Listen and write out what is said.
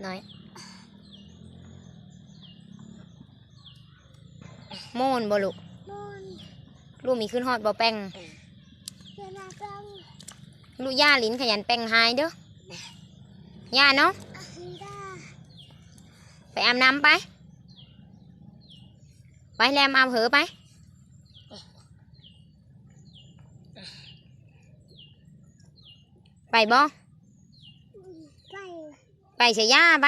ນ້ອຍ ໂມນບໍ່ລູກ? ໂມນ. ລູກມີຂຶ້ນຮອດບໍ່ແປ້ງ? ເວລາແປ້ງ ລູກຢ່າຫຼິ້ນຂະຫຍັນແປ້ງຮ້າຍເດີ້ ຢ່າເນາະ. ໄປອາບນ້ຳໄປ ໄປແລ້ວອາບເຫີໄປ ໄປບໍ່? ໄປ ໄປໃສ່ຍ່າໄປ.